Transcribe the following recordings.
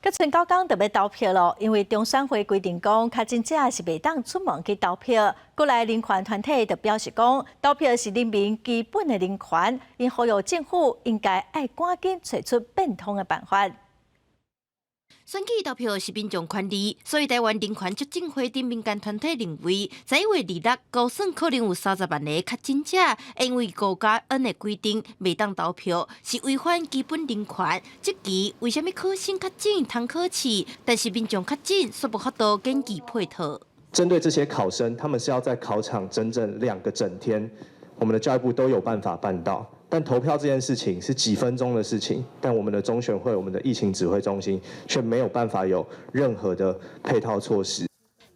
閣賰九工就欲投票囉，因為中選會規定講，確診者是袂當出門去投票。國內人權團體就表示講，投票是人民基本的人權，𪜶呼籲政府應該愛趕緊揣出變通的辦法。選舉投票是民眾權利，所以台灣人權促進會等民間團體認為，11月26，高算可能有30萬个確診者，因為5+N 的規定袂當投票，是違反基本人權。這期為啥物考生確診通考試，但是民眾確診卻無法度簡易配套？針對這些考生，他們是要在考場整整2個整天，我們的教育部都有辦法辦到。但投票這件事情是幾分鐘的事情，但我們的中選會、我們的疫情指揮中心卻沒有辦法有任何的配套措施。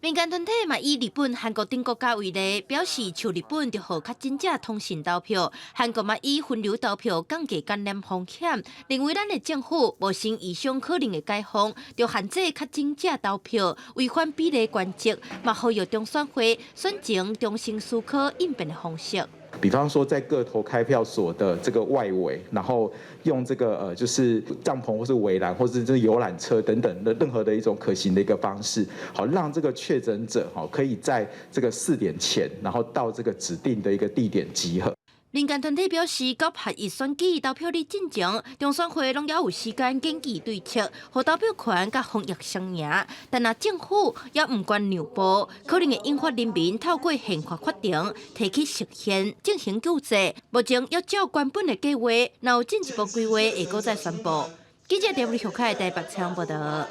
民間團體嘛以日本、韓國等國家為例，表示像日本就予確診者通訊投票，韓國嘛以分流投票降低感染風險，認為咱的政府無先預想可能的解封，就限制確診者投票，違反比例原則，嘛呼籲中選會選前重新思考應變的方式。比方說，在各投開票所的這個外圍，然後用這個就是帳篷或是圍欄，或是這遊覽車等等的任何的一種可行的一個方式，好讓這個確診者哈可以在這個4點前，然後到這個指定的一個地點集合。民間團體表示，9合1選舉投票日進前，中選會攏猶有時間研擬對策，予投票權佮防疫雙贏。但若政府猶毋願讓步，可能會引發人民透過憲法法庭提起釋憲進行救濟。目前猶照原本的計劃，若有進一步規劃，會閣再宣布。記者陳立秀凱台北採訪報道。